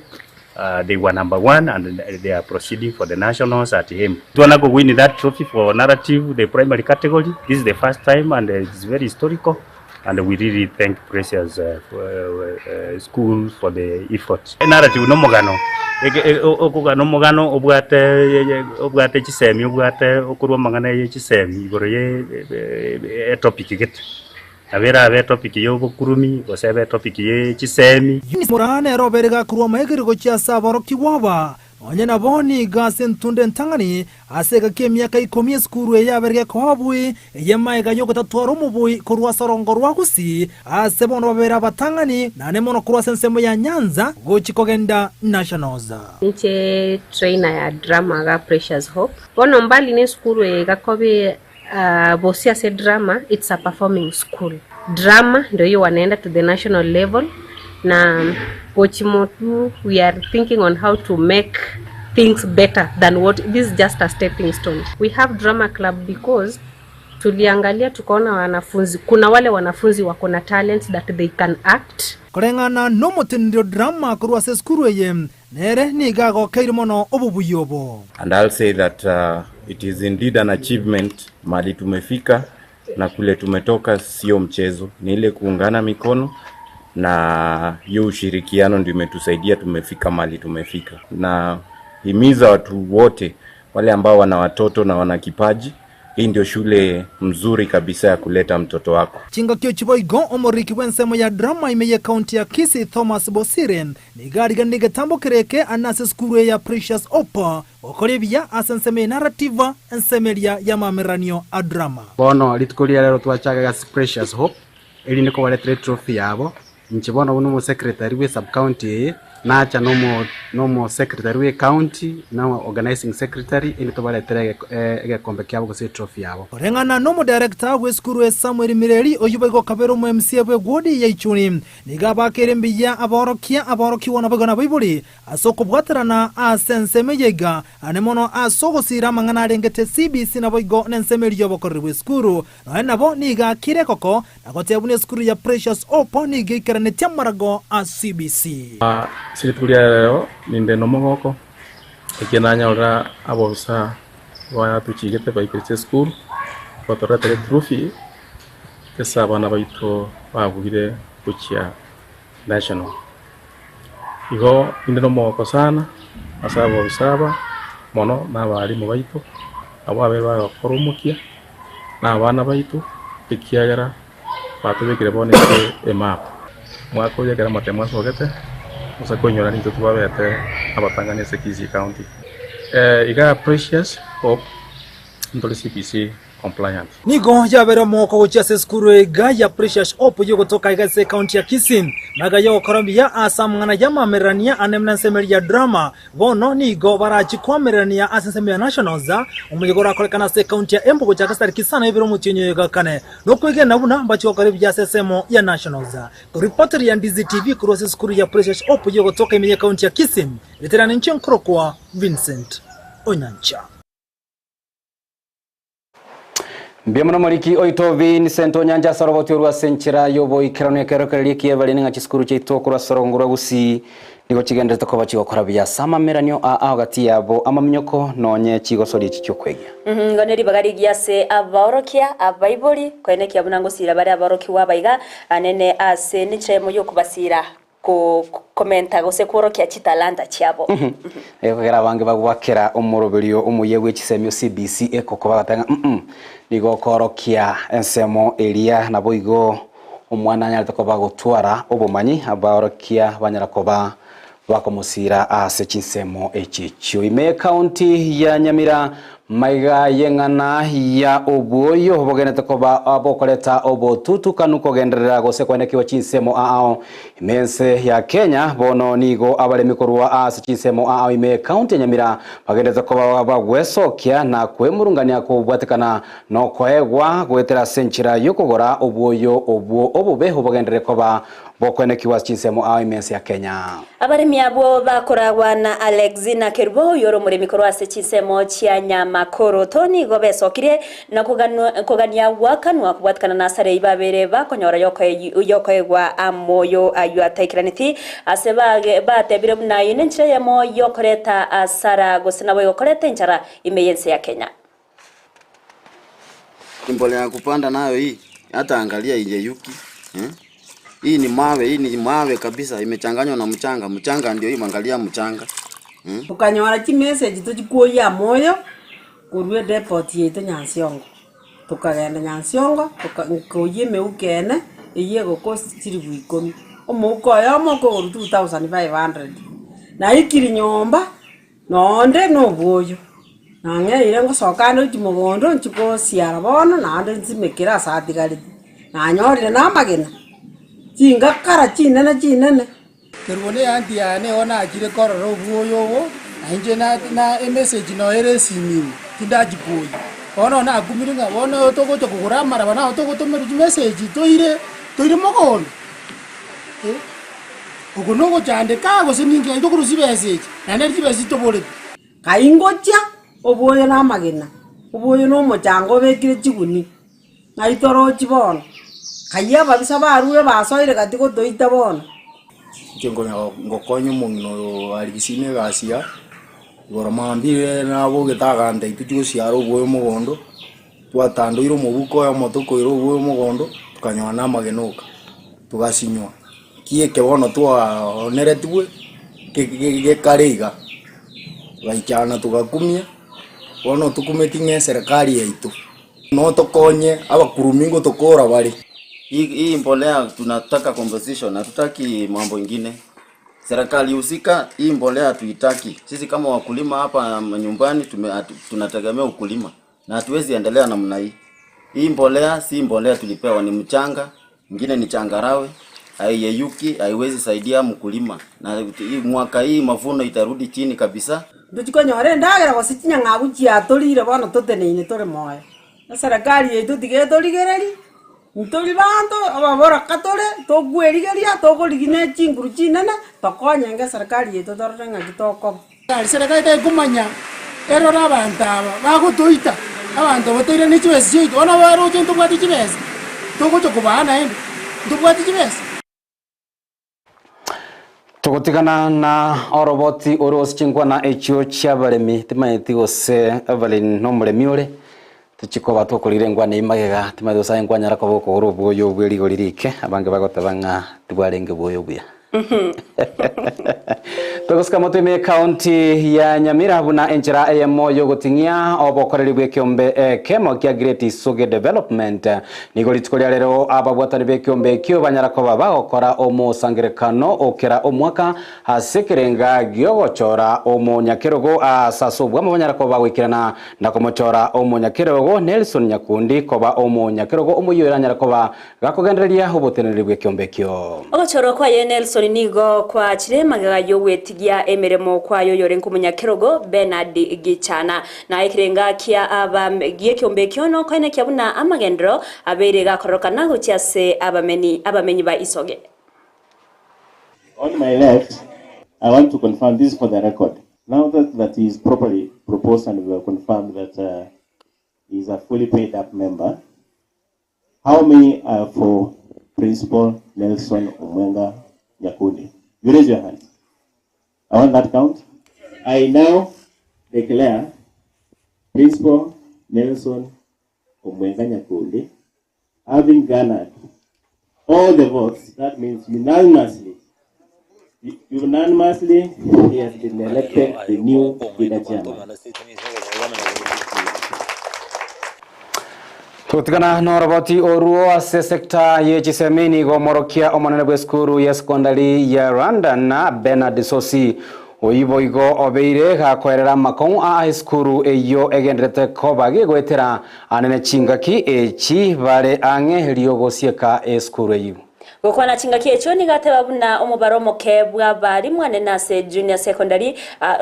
they were number one and they are proceeding for the nationals at Embu. Twana kowin that trophy for narrative the primary category, this is the first time and it's very historical. And we really thank Precious School for the effort. Narrative nomogano, okogana omogano obwate obwate chisemi obwate okorwa amang'ana ye chisemi igoro ye etopic gete. Nabo erabe etopic ya obokurumi gose ebe etopic ye chisemi. Eunice Moraa nere obeire gakorwa amaegeri gochia ase aborokigwa aba. Onye nabo nigo ase entunda entang'ani ase egaki emiaka ikomi esukuru eye yabeire gekoa obobui, eye magega y'ogotatwara omobui korwa ase orongo rwa Gusii, ase bono babere abatang'ani, naende mono korwa ase ensemo ya Nyanza gochia kogenda Nationals. Inche trainer ya drama iga Precious Hope. Bono mbali ne esukuru eye iga kobe bosio ase drama it's a performing school. Drama ndio hiyo wanaenda to the national level na gochi motu we are thinking on how to make things better than what this is just a stepping stone. We have drama club because tuliangalia tukaona wanafunzi kuna wale wanafunzi wako na talents that they can act. Koreng'ana nomoteneneri o drama korwa ase esukuru eye, nere nigo agokeire mono obobuya obo. And I'll say that it is indeed an achievement mahali tumefika na kule tumetoka sio mchezo, ni ile kuungana mikono na hiyo ushirikiano ndio imetusaidia tumefika mahali tumefika. Na himiza watu wote wale ambao wana watoto na wana kipaji, hii ndio shule mzuri kabisa ya kuleta mtoto wako. Chingaki chiboigo omoriki bw'ensemo ya drama ime y'ekaunti ya Kisii Thomas Bosire nigo ariganire egetambo kereke ane ase esukuru eye ya Precious Hope gokora ebiya ase ensemo ye narrative ensemo eria y'amamereranio a drama. Bono rituko riria rero twachaka ase Precious Hope, erinde kobaretera etrophy yabo, inche bono buna omosecretary bwe sub-county eye, nacha nomo nomosecretary bwe ecounty, na organizing secretary, erinde tobaretere egeko egekombe kiabo gose etrophy yabo. Koreng'ana nomodirector bw'esukuru eye Samuel Mireri oyio boigo okabera omo MCA bw'eward ya Ichuni, nigo abakeire mbuya aborokia, aborokigwa naboigo nabaibori Ase okobwaterana ase ensemo eye iga, ane mono ase ogosiira amang'ana arengete CBC naboigo nensemo eria y'obokoreri bw'esukuru. Nonya nabo nigo akire ekoko na goteba buna esukuru ya Precious Hope nigo eikeranetie amarago a CBC. Ase rituko ria rero ninde nomogoko, ekiagera nanyorera abobisa batochigete baikire esukuru, batoretere etrophy ase abana baito babuire gochia National. Igo inde nomogoko sana ase abobisa aba mono na abalimu baito, abwo ababe bagokora omokia, na abana baito, ekiagera batobekire bono ase emap. Mwaka oyo ekero amatemo asogete, gose koinyora nintwe twabete abatang'ani ase Kisii County. Iga Precious Hope ntore CBC compliant. Nigo yabere omogoko gochia ase esukuru iga ya Precious Hope y'ogotoka iga ase ecounty ya Kisii, magega y'ogokora mbuya ase amang'ana y'amamererania ane buna ensemo eria ya drama. Bono nigo barachie koamererania ase ensemo ya Nationals, omoyega orakorekane ase ecounty ya Embu gochaka chitariki isano na ibere omotienyi oyo gakane. Nokwegena buna mbachie gokora ebiya ase ensemo ya Nationals. Ripoti ya Ndizi TV korwa ase esukuru ya Precious Hope y'ogotoka ime y'ecounty ya Kisii, eterane inche nkorokwa Vincent Onyancha. Mbuya mono moriki oito Vincent Onyancha ase oroboti orwo ase enchera y'oboikeranu ekerokererio ekiebari ng'a chisukuru chiaito korwa ase orongo rwa Gusii nigo chigenderete koba chigokora buya ase amameranio aa ao gati yabo amaminyoko nonye chigosoria echi chi'okwegia. Igo neribaga rigiya ase abaorokia, abaibori, koenekia buna ngosiira bare aborokigwa abaiga, anene ase nenchera eyemo y'okobasiira komenta gose kworokia chitalanta chiabo. Ekogera abange bagwakera omoroberio omuya bwe chisemi o CBC ekoko bagateba ng'a mm nigo okoorokia ensemo eria naboigo omwana anyarete koba agotwara obomanyi abaorokia banyara koba bakomosira ase chinsemo echi echio. Ime ekaunti ya Nyamira Maiga y'eng'ana ya obwoyo bogenete koba bokoreta obotutukanu kogenderera gose koenekigwa chinsemo aao ime ense ya Kenya. Bono nigo abaremi korwa ase chinsemo aao ime ekaunti ya Nyamira bagenderete koba bagwesokia na kwemurungania kobwatekana nokoegwa goetera ase enchera yokogora obwoyo obwo obobe obogenderere koba Bokoenekigwa ase chinsemo ao ime ense ya Kenya. Abaremi abwo bakoragwa na Alexina Kerubo, oyio ore omoremi korwa ase chinsemo chia Nyamakoroto, nigo besokirie na kogania goakanwa kobwatikana na asare eyio babeire bakonyora y'okoegwa amoyo ayio ataikeraneti ase batebire buna eyio nenchera eyemo y'okoreta asara gose nabo egokoreta enchara ime y'ense ya Kenya. Mbolea ya kupanda nayo hii hata angalia haiyeyuki eh? Hii ni mawe, hii ni mawe kabisa imechanganywa na mchanga. Mchanga ndio hii, angalia mchanga eh? Tokanyora chimessage tochikwoyia amoyo korwa edepot yaito Nyansiongo, tokagenda Nyansiongo toka nkoyia emeuko ene, eywo egokost chilifu ikomi, omouko oyomo okogorwa 2500. Naikire nyomba. Nonde na obwoyo, nang'eire ngosoka ande gochia mogondo nchie kosiara bono naende nsimekere ase atigarete, nanyorire na amagena, chingakara chinene chinene. Kerubo na eanti yane igo nachire korora obwoyo obo, na inche na na emessage noyo ere esimi ime, tindachikoyia. Bono nakumire ng'a bono togocha kogora amaraba nabo togotomerwa chimessage toire toire mogondo eh. Oko nogochandeka gose ninki naki tokorwa chibesa echi, naende ere chibesa echi toborete. Kai ngochia, obwoyo na amagena, obwoyo na omochanga obekire chiguni, ng'ai torochi bono? Kai ababisa barure basoire gati gotoita bono. Inche nkonya ngokonya omong'ina oyo arigisia na egasi ya igoro mambia nabogete aganta intwe chigosiara obwoyo mogondo, twatandoire omobuko oyomo tokoira obwoyo mogondo, tokanyora na amagena oka, togasinywa. Ki eke bono twaoneretigwe gekare iga, togaichana togakumia, bono tokumeti ng'a eserekari yaito notokonye abakurumi ngotokora bare. Hii mbolea tunataka compensation, hatutaki mambo ingine. Serikali husika, hii mbolea hatuitaki. Sisi kama wakulima hapa nyumbani tunategemea ukulima na hatuwezi endelea namna hii. Hii mbolea si mbolea tulipewa, ni mchanga, ingine ni changarawe, haiyeyuki, haiwezi saidia mkulima. Na hii mwaka hii mavuno itarudi chini kabisa. Ntochi konyora endagera gose chinyang'abu chiatorire bono toteneine tore moyo. Eserekari yaito tiga etorigereria, ntori banto ababoraka tore, tokwerigeria, tokorigia na chinguru chinene, tokonyenge eserekari yaito torore ng'aki tokoba. Serikali tekomanya erore abanto aba bagotoita, abanto batoiranie chibesa chiaito, bono baroche ntobwate chibesa, togocha kobaa naende, ntobwate chibesa. Togotigana na oroboti ore ase chinkwana echio chi'abaremi, timaeti gose Evelyn nomoremi ore, tochikoba tokorire enkwana eyio magega, timaeti gose aye nkwanyara koba okogora obwoyo bwe rigori rike, abange bagoteba ng'a tibwarenge bwoyo buya. Togosika motwe ime ekaunti ya Nyamira buna enchera eyemo yogoting'ia obokoreri bw'ekeombe ekemo kia Great Isoge Development. Nigo rituko ria rero ababwatani b'ekeombe ekio banyara koba bagokora omosangerekano o kera omwaka ase ekerenga giogochora omonyakerogo ase ase obwamo banyara koba bagoikerana na komochora omonyakerogo Nelson Nyakundi koba omonyakerogo omoyio oranyare koba Gakogendereria oboteneneri bw'ekeombe ekio. Ogochorwa kwaye Nelson nigo kwachire magega y'ogwetigia emeremo kwaye oyorenge omonyakerogo Bernard Gichana. Na ekerenga kia aba gi'ekeombe ekio nokoenekia buna amagenderero abeire gakororokana gochia ase abameni abamenyi ba Isoge. On my left, I want to confirm, this is for the record, now that, that he is properly proposed and we have confirmed that uh, he is a fully paid up member, How many are for Principal Nelson Omwenga Nyakundi? You raise your hand. I want that count. I now declare Principal Nelson Omwenga Nyakundi having garnered all the votes, that means unanimously, unanimously he has been elected the new leader chairman. Togotigana noroboti oruo ase sector ye chisemi nigo omorokia omonene bw'esukuru ya secondary ya Rwanda na Bernard Sosi oyio boigo obeire gakoerera amakong'u a esukuru eyio egenderete koba gegoetera anene chingaki echi bare ang'e riogosieka esukuru eyio. Gokwana chingaki echio nigo ateba buna omobaro omoke bw'abalimu anene ase Junior Secondary,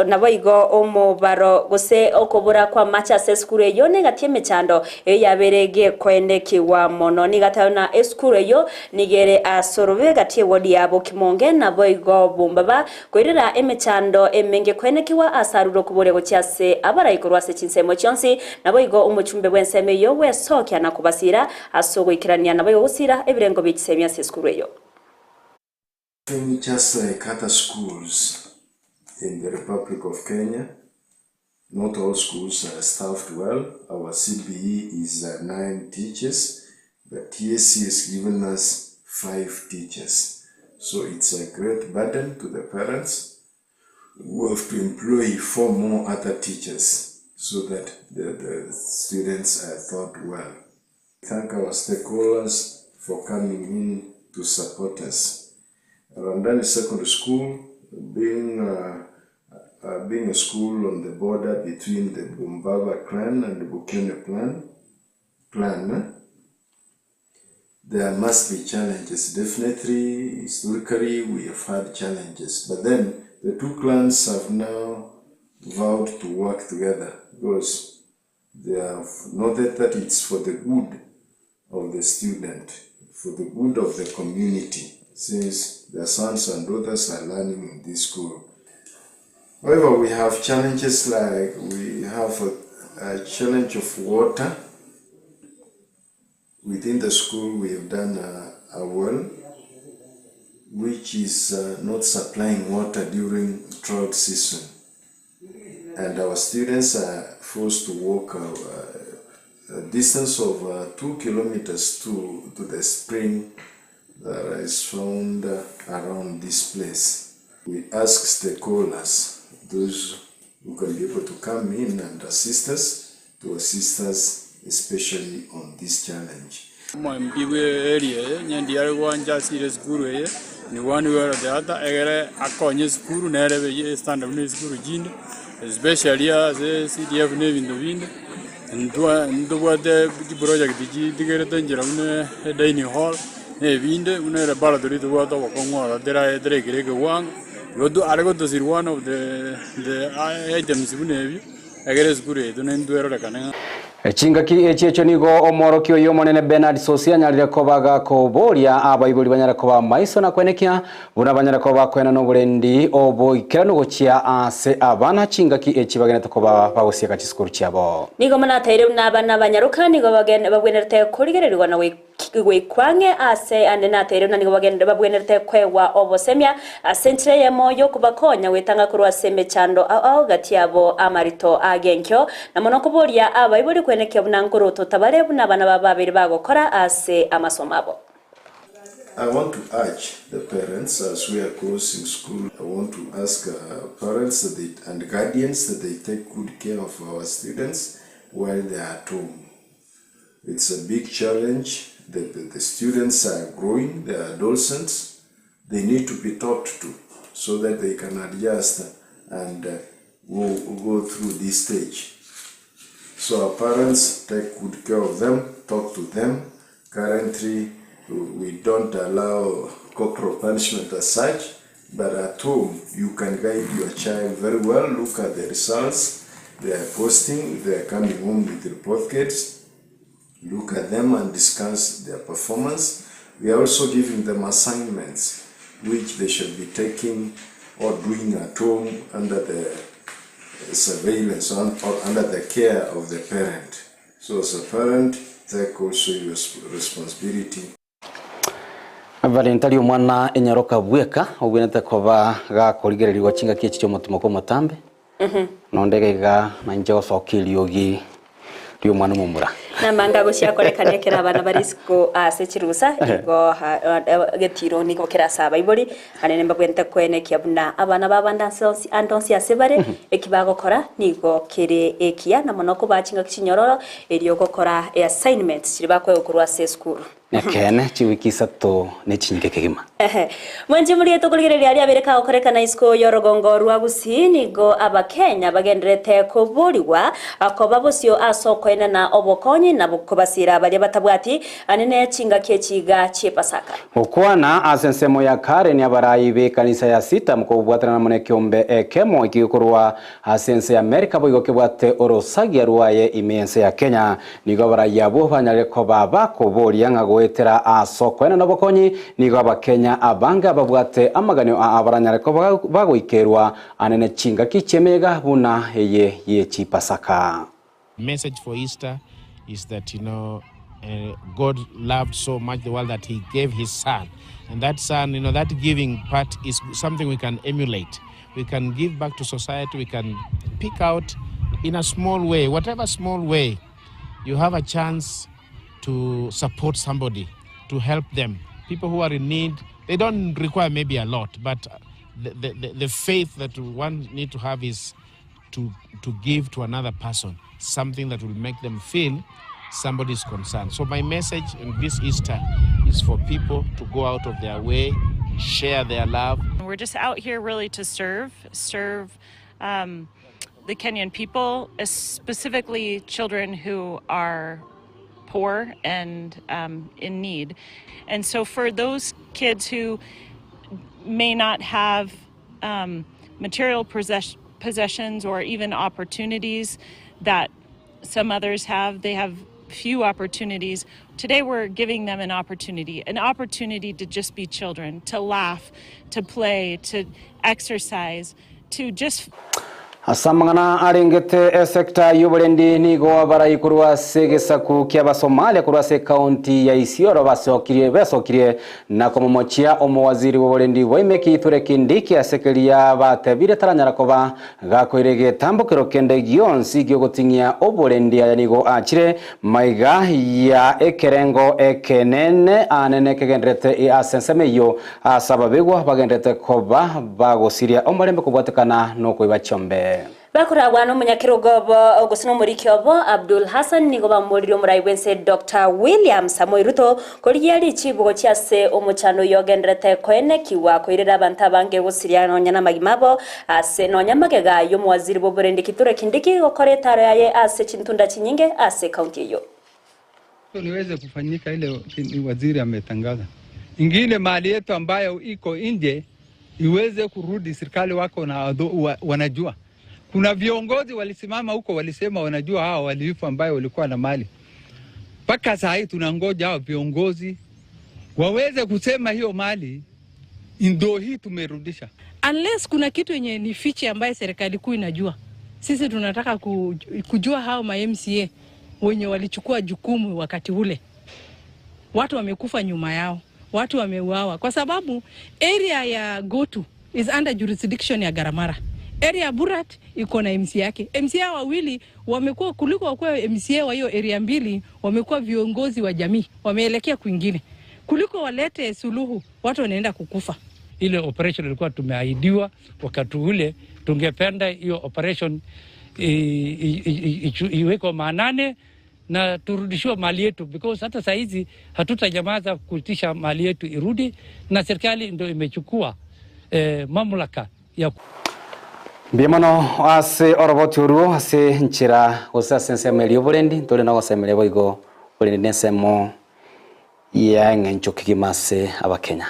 naboigo omobaro gose okobora kw'amache ase esukuru eyio negati emechando eyio yabeire gekoenekigwa mono. Nigo ateba buna esukuru eyio nigo ere ase orobe gati y'ewodi ya Bokimonge naboigo Bombaba koirera emechando emenge koenekigwa ase arure okoboria gochia ase abarai korwa ase chinsemo chionsi, naboigo omochumbe bw'ensemo eyio bwesokia na kobasira Ase ogoikerania naboigo gosira ebirengo bie chisemi ase esukuru eyio. Just like other schools in the Republic of Kenya, not all schools are staffed well. Our CBE is 9 teachers, but TSC has given us 5 teachers. So it's a great burden to the parents who have to employ 4 more other teachers so that the, the students are taught well. Thank our stakeholders for coming in to support us. Randani Secondary School being being a school on the border between the Bumbaba clan and the Bukione clan, there must be challenges. Definitely, historically, we have had challenges. But then the two clans have now vowed to work together because they have noted that it's for the good of the student, for the good of the community, since their sons and daughters are learning in this school. However, we have challenges like we have a challenge of water. Within the school, we have done a well which is not supplying water during drought season. And our students are forced to walk a distance of 2 kilometers to the spring that is found around this place. We ask stakeholders, those who can be able to come in and assist us, to assist us especially on this challenge. Omoembi bwe area eye nyendi are gwancha asire esukuru eye ni one way or the other egere akonye esukuru nere ebe standard buna esukuru chinde especially ase CDF na ebinto binde ntwa ntobwate chiproject chitigerete enchera buna edining hall na ebinde buna elaboratory tobwate obokong'u ororo tera terekire ekewango igo are gotosiri one of the items buna ebio egere esukuru yaito nentwe erorekane ng'a. Chingaki echi echo nigo omworokia oyo omonene Bernard Sosi anyarire kobaga koboria abaibori banyara koba maiso na kwenekia buna banyara koba kwena n'oborendi oboikeranu gochia ase abana chingaki echi bagenete koba bagosieka chisukuru chiabo. Nigo manateire buna abana banyaruka nigo babwenerete korigererigwa na gwikwange ase ande nateire buna nigo babwenerete kwewa obosemia ase enchera eyemo yokobakonya gwetanga korwa ase emechando ao gati yabo amarito agenkio na mono koboria abaibori kwenekia buna nkoroto tabare buna abana bababere bagokora ase amasomo abo. I want to urge the parents as we are closing school. I want to ask parents that they, and guardians that they take good care of our students while they are at home. It's a big challenge. The students are growing, they are adolescents. They need to be taught to so that they can adjust and go through this stage. So our parents, take good care of them, talk to them. Currently, we don't allow corporal punishment as such, but at home you can guide your child very well. Look at the results they are posting, they are coming home with report cards. Look at them and discuss their performance. We are also giving them assignments which they should be taking or doing at home under the surveillance or under the care of the parent. So as a parent, take also your responsibility. Valentari omwana enyaroka bweka obwenete koba gakorigererigwa chingaki echi chi'omotimo kwa omotambe nonde iga nainche gosoka eriogi ri'omwana omomura namanga gociakorekania kera abana bari isiko ase chirusa igo getiro nigo kerasa abaibori anene mbabwente kwenekia buna abana babanda andonsi ase bare ekibagokora nigo kere ekia na mono kobachinga chinyororo erio gokora assignments chiri bakwegokorwa ase esukuru Nekene chiwiki isato nechinyike kegima. Mwenji muri etukurigereria aria abere kagokorekana isiko yorogongo rwa Gusii nigo abakenya bagenderete kuburigwa akoba bosio ase okoenana obokonyi na kobasira baria batabwati anene chingaki echiga chiepasaka. Okwana ase ensemo ya Karen abarayi be kanisa ya sita mukobwatana na monekiombe ekemo ekigokorwa ase ense ya Amerika boigo kebwate orosagia rwaye ime ense ya Kenya nigo abarayi abo banyarire koba bakoboria ng'a goetera ase okoenana obokonyi nigo abakenya abange ababwate amaganio abaranyare ko bagoikerwa anene chingaki chiemega buna eye ye chipasaka. Message for Easter is that God loved so much the world that he gave his son, and that son, that giving part is something we can emulate. We can give back to society. We can pick out in a small way, whatever small way you have a chance to support somebody, to help them. People who are in need, they don't require maybe a lot, but the faith that one need to have is to give to another person something that will make them feel somebody is concerned. So my message in this Easter is for people to go out of their way, share their love. We're just out here really to serve the Kenyan people, specifically children who are poor and in need. And so for those kids who may not have material possessions or even opportunities that some others have, they have few opportunities. Today we're giving them an opportunity, an opportunity to just be children, to laugh, to play, to exercise, to just Ase amang'ana arengete esecta y'oborendi nigo abarai korwa ase egesaku ki'Abasomalia korwa ase ekaunti ya Isiolo basokirie besokirie na komomochia omowaziri bw'oborendi bwa ime Kithure Kindiki ase keria batebire taranyara koba gakoira egetambokero kende gionsi giogoting'ia oborendi aya nigo achire maiga ya ekerengo ekenene anene kegenderete ase ensemo eyio ase ababegwa bagenderete koba bagosiria omorembe kobwatekana nokoiba chiombe. Bakoragwa nomonyakerogo obo gose nomoriki obo Abdul Hassan nigo bamorire omorai bwense Dr. William Samoei Ruto korigia richibu gochia ase omochando oyio ogenderete koenekiwa koirera abanto abange gosiria nonya namagima abo ase nonya magega y'omowaziri bw'oborendi Kithure Kindiki gokora etaro yaye ase chintunda chinyinge ase ekaunti eyio. Liweze kufanyika ile ni waziri ametangaza. Ingine mali yetu ambayo iko nje iweze kurudi, serikali wako na wanajua. Kuna viongozi walisimama huko walisema wanajua hao wahalifu ambayo walikuwa na mali. Mpaka saa hii tunangoja hao viongozi waweze kusema hiyo mali ndio hii tumerudisha. Unless kuna kitu yenye ni fiche ambaye serikali kuu inajua. Sisi tunataka kujua hao ma MCA wenye walichukua jukumu wakati ule. Watu wamekufa nyuma yao, watu wameuawa kwa sababu area ya Gotu is under jurisdiction ya Garamara. Area ya Burat iko na MCA yake. MCA wawili wamekuwa kuliko wakuwa MCA wa hiyo area mbili, wamekuwa viongozi wa jamii, wameelekea kwingine. Kuliko walete suluhu, watu wanaenda kukufa. Ile operation ilikuwa tumeahidiwa wakati ule, tungependa hiyo operation iwekwe maanane na turudishiwe mali yetu, because hata saa hizi hatutanyamaza kuitisha mali yetu irudi, na serikali ndio imechukua mamlaka ya Mbuya mono ase oroboti oruo ase nchera gose ase ensemo eria oborendi ntore na ogosemeria boigo oborendi na ensemo ya eng'encho kegima ase abakenya.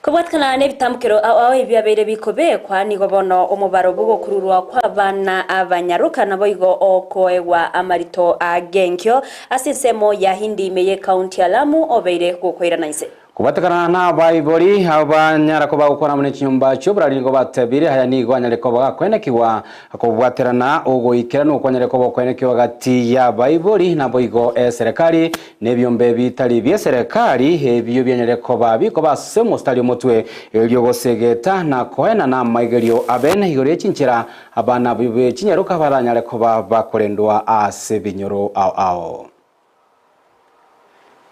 Kobwatikana n'ebitambukero ao ao ebiabeire bikobekwa nigo bono omobaro bw'ogokururwa kwa abana abanyaroka naboigo okoegwa amarito agenkio ase ensemo ya Hindi ime ye county ya Lamu obeire gokoirana inse. Kobwatekana na abaibori abanyara koba gokwana amo ne chinyomba chi'oborari nigo batebire aya nigo anyare koba gakwenekigwa kobwaterana ogoikeranu okwanyare koba okwenekigwa gati y'abaibori naboigo eserekari na ebiombe bitari bieserekari ebio bianyare koba bikoba ase omostari omotwe erio gosegeta na koenana amaigerio abene igoro ye chinchera abana be chinyaroka baranyare koba bakorendwa ase ebinyoro ao ao.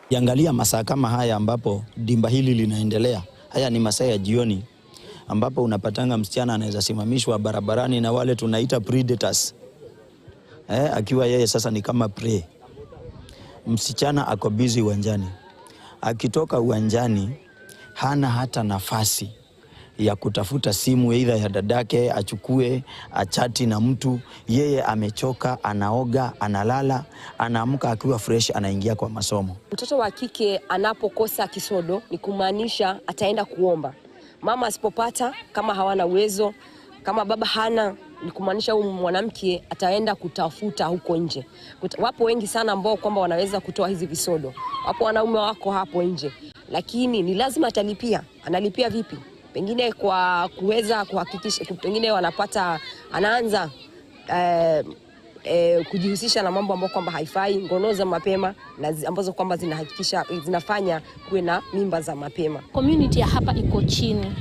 Ukiangalia masaa kama haya ambapo dimba hili linaendelea, haya ni masaa ya jioni ambapo unapatanga msichana anaweza simamishwa barabarani na wale tunaita predators. Akiwa yeye sasa ni kama prey. Msichana ako busy uwanjani, akitoka uwanjani hana hata nafasi ya kutafuta simu either ya dadake achukue achati na mtu. Yeye amechoka, anaoga, analala, anaamka akiwa fresh, anaingia kwa masomo. Mtoto wa kike anapokosa kisodo ni kumaanisha ataenda kuomba. Mama asipopata, kama hawana uwezo, kama baba hana, ni kumaanisha huyu mwanamke ataenda kutafuta huko nje. Wapo wengi sana ambao kwamba wanaweza kutoa hizi visodo. Wapo wanaume wako hapo nje, lakini ni lazima atalipia. Analipia vipi? Pengine kwa kuweza kuhakikisha, pengine wanapata, anaanza kujihusisha na mambo ambayo kwamba haifai, ngono za mapema na ambazo kwamba zinafanya kuwe na mimba za mapema. Community ya hapa iko chini,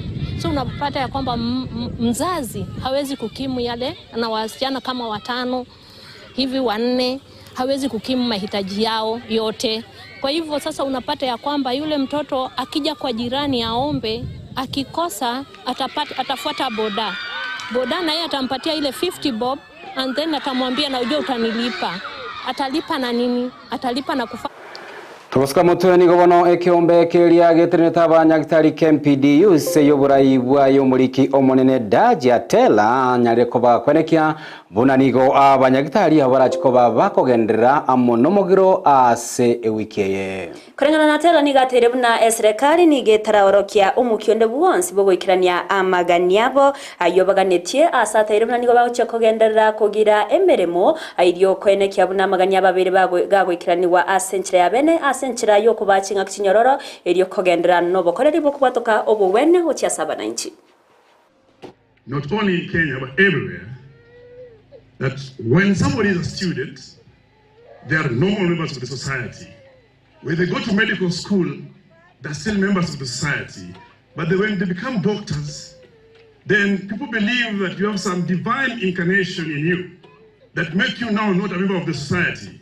so unapata ya kwamba mzazi hawezi kukimu yale, na wasichana kama watano hivi wanne, hawezi kukimu mahitaji yao yote. Kwa hivyo sasa unapata ya kwamba yule mtoto akija kwa jirani aombe, akikosa atafuata boda. Boda na yeye atampatia ile 50 bob and then atamwambia na ujue utanilipa. Atalipa na nini? Atalipa na kufa. Togosika motwe nigo bono ekeombe keria geterenete abanyagitari KMPDU ase y'oborai bwaye omoriki omonene Daaji Atela anyarire koba kwenekia buna nigo abanyagitari abo barachi koba bakogenderera amo nomogiro ase ewiki eye. Koreng'ana na Atela nigo ateire buna eserekari nigo etaraorokia omokia onde bwonsi bw'ogoikerania amagani abo ayio baganetie ase ateire buna nigo bagochia kogenderera kogira emeremo Airia okoenekia buna amagani ababeire gagoikeranigwa ase enchera ya bene, ase enchera y'okobaa ching'aki chinyororo, erio kogenderera nobokoreri bw'okobwatoka obogwene gochia ase abanainchi. Not only in Kenya but everywhere that when somebody is a student they are normal members of the society. When they go to medical school they are still members of the society but they, when they become doctors then people believe that you have some divine incarnation in you that make you now not a member of the society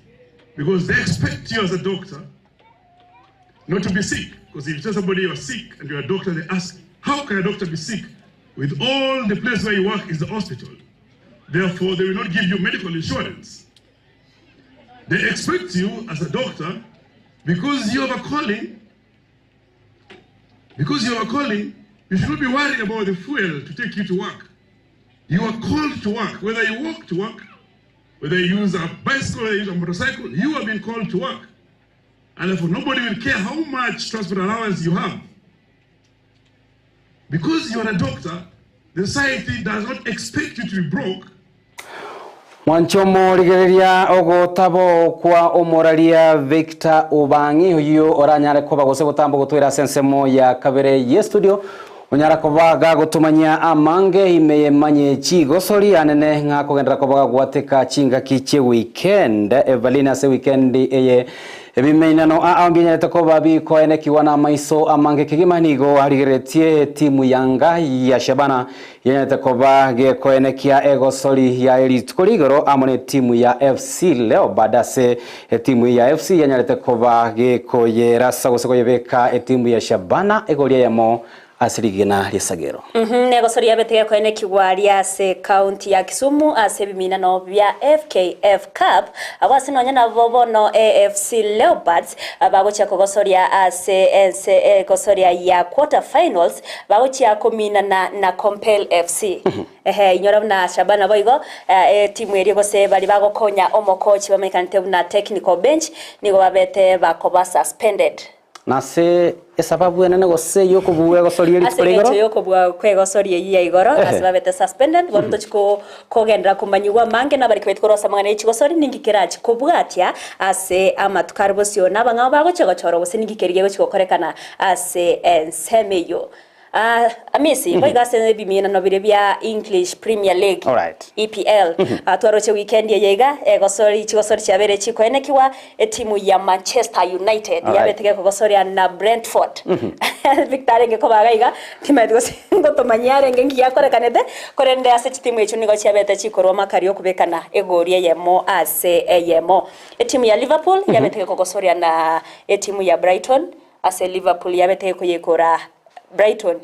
because they expect you as a doctor not to be sick. Because if you tell somebody you are sick and you're a doctor, they ask, how can a doctor be sick with all the place where you work is the hospital? Therefore, they will not give you medical insurance. They expect you as a doctor, because you have a calling, because you have a calling, you should not be worried about the fuel to take you to work. You are called to work, whether you walk to work, whether you use a bicycle, whether you use a motorcycle, you have been called to work. And therefore, nobody will care how much transport allowance you have. Because you are a doctor, the society does not expect you to be broke. Mwanche omorigereria ogotabo kwa omoraria Victor Obang'i oyio oranyare koba gose gotamba gotwera ase ensemo ya kabere ye studio onyara koba gagotomanya amange ime yemanye chigosori anene ng'a kogenderera koba gagwateka chingaki chie weekend Evelyn ase weekend eye Ebimeinano aa mbinyarete koba bikoenekiwa namaiso amange kegima nigo arigereretie etimu ya nga ya Shabana yenyarete koba gekoenekia egosori yaye rituko rigoro amo netimu ya FC Leopard ase etimu eye ya FC yanyarete koba gekoyerasa gose koyebeka etimu ya Shabana egori eyemo Ase rigena ri'esagero. Negosoria yabete gekoenekigwa aria ase county ya Kisumu ase ebiminano bia FKF Cup abwo ase nonya nabo bono AFC Leopards bagochia kogosoria ase ense egosoria ya quarter finals bagochia kominana na Compel FC. Ehe inyora buna Shabana boigo etimu eria gose baria bagokonya omokochi bamaikanete buna technical bench nigo babete bakoba suspended. Nase esababu enene gose y'okobua egosoria Ase rituko ria igoro. engencho y'okobua kw'egosoria eyio ya igoro, ase babete suspended, bono tochi ko kogenderera komanyigwa amange nabariki baito korwa ase amang'ana ye chigosori, ninki kerachi kobwatia ase amatuko are bosio, na abang'ao bagochia gochorwa gose ninki keria gegochia gokorekana ase ensemo eyio. Ah, Amisi, boigo ase ebiminano biria bia English Premier League, Alright. EPL, ah, twaroche weekend eye iga, egosori chigosori chiabeire chikoenekigwa, etimu ya Manchester United Alright. yabete gekogosoria na Brentford. Victor arenge koba iga iga, timanyeti gose ngotomanyia arenge nki giakorekanete, korende ase chitimu echio nigo chiabete chikorwa amakari okobekana egori eyemo ase eyemo. Etimu ya Liverpool yabete gekogosoria na etimu ya Brighton, ase Liverpool yabete gekoyekora Brighton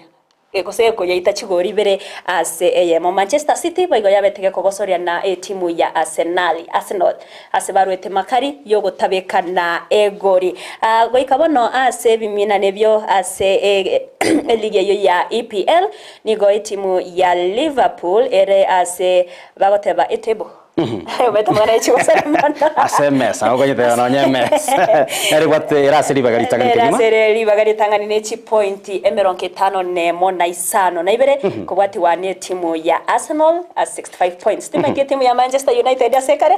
gose ekoyaita chigori ibere ase eyemo. Manchester City boigo yabete gekogosoria na etimu ya Arsenali, Arsenal, ase barwete makari yogotabekana egori. Goika bono ase ebiminano ebio ase eligi eyio ya EPL nigo etimu ya Liverpool ere ase bagoteba etable. Omanyete amang'ana ye chigosori mono. Ase emesa, okonyeteba nonya emesa. Nere bwate ere ase ribaga ritang'ani Nere kegima. ase ere ribaga ritang'ani ne chipointi emerongo etano nemo na isano na ibere, kobwatigwa netimu ya Arsenal ase 65 points. Timanyeti etimu ya Manchester United ase ekare.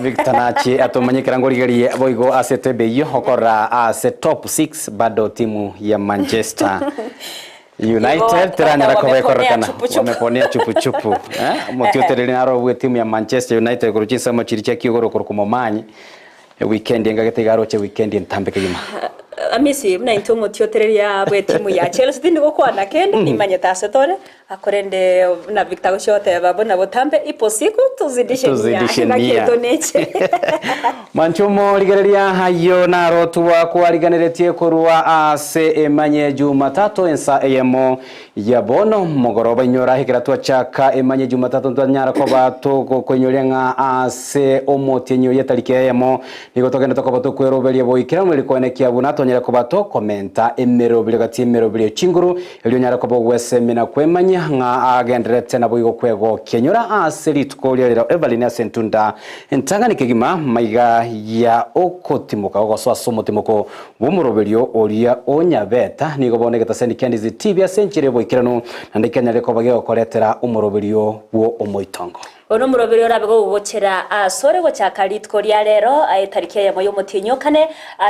Victor nache atomanye ekero ngorigererie boigo ase etebe eyio okorora ase top 6 bado timu ya Manchester United teranyara koba ekororekana wameponea chupuchupu eh omotiotereri naro obwe timu ya Manchester United korwa chinsemo chiria chia kiugoro korwa komomanyi weekend engagete iga aroche weekend entambe kegima. Amisi, buna intwe omotiotereria bw'etimu ya Chelsea tindi gokwana kende, nimanyete ase tore. Akorende buna Victor agochia goteba buna botambe ipo siku tuzidishe nia Tuzidishe ng'aki nia. eto neche. Mwanche omorigereria ayio naro twakwariganeretie korwa ase emanye Jumatatu ensa eyemo ya bono mogoroba inyora ekero twachaka emanye Jumatatu ntwanyara koba togokoinyoria ng'a ase omotienyi oria etariki eyemo Nigo togenderete koba tokweroberia boikeranu eri koenekia buna tonyare koba tokomenta emeroberio gati y'emeroberio chinguru, erio onyare koba ogwesemia na kwemanyia ng'a agendererete naboigo kwegokia. Nyora ase rituko ria rero Evelyn ase entunda entang'ani kegima maiga ya okotimoka gogosoa ase omotimoko bw'omoroberio oria o Nyabeta. Nigo bono egetaseni kia Ndizi TV ase enchera y'oboikeranu naende kianyarire koba gegokoretera omoroberio bw'omoitongo. Oyo nomoroberio orabe gogochera asore gochaka rituko ria rero, etariki eyemo y'omotienyi o kane,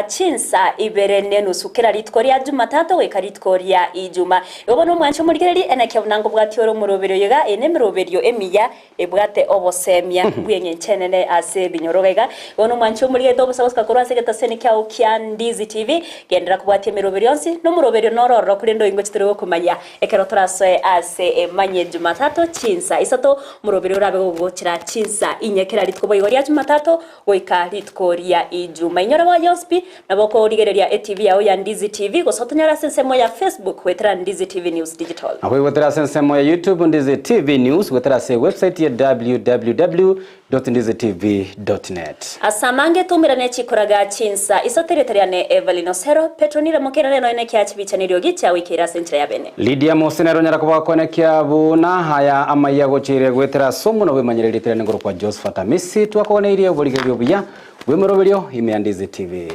chinsa ibere nenusu kera rituko ria Jumatatu goika rituko ria Ijuma. Igo bono omwanche omorigererie, enekia buna nkobwatia ore omoroberio oyo iga, eye nemeroberio emiya ebwate obosemia bw'engencho enene ase ebinyoro iga iga. Bono omwanche omorigererie tobosa gosuka korwa ase egetaseni kiao kia Ndizi TV, genderera kobwatia emeroberio yonsi, nomoroberio noro ororo korende oingochi tore gokomanya. Ekero torasoe ase emanye Jumatatu chinsa isato, morobere orabe gogochera chinsa inye kera rituko boigo ria Jumatatu goika rituko ria Ijuma. Inyora boa yonsi pi, nabo okorigereria etv yao ya Ndizi TV gose otonyore ase ensemo ya Facebook goetera Ndizi TV News Digital. Nabo goetera ase ensemo ya YouTube Ndizi TV News, goetera ase ewebsite ya www. Ndizitv.net. Ase amange toumerane chikoraga chinsa isato erieta riane Evelyn Osero, Petronila Mokenene nonya nekiaa chibicha neriogi chiagoikeire ase enchera ya bene. Lydia Mose nere onyara koba koenekia buna aya amaiya agocheire goetera ase omonwa bwemanyire erieta riane ngorokwa Josephat Amisi twakoganeirie oborigereria obuya bw'emeroberio ime ya Ndizi TV.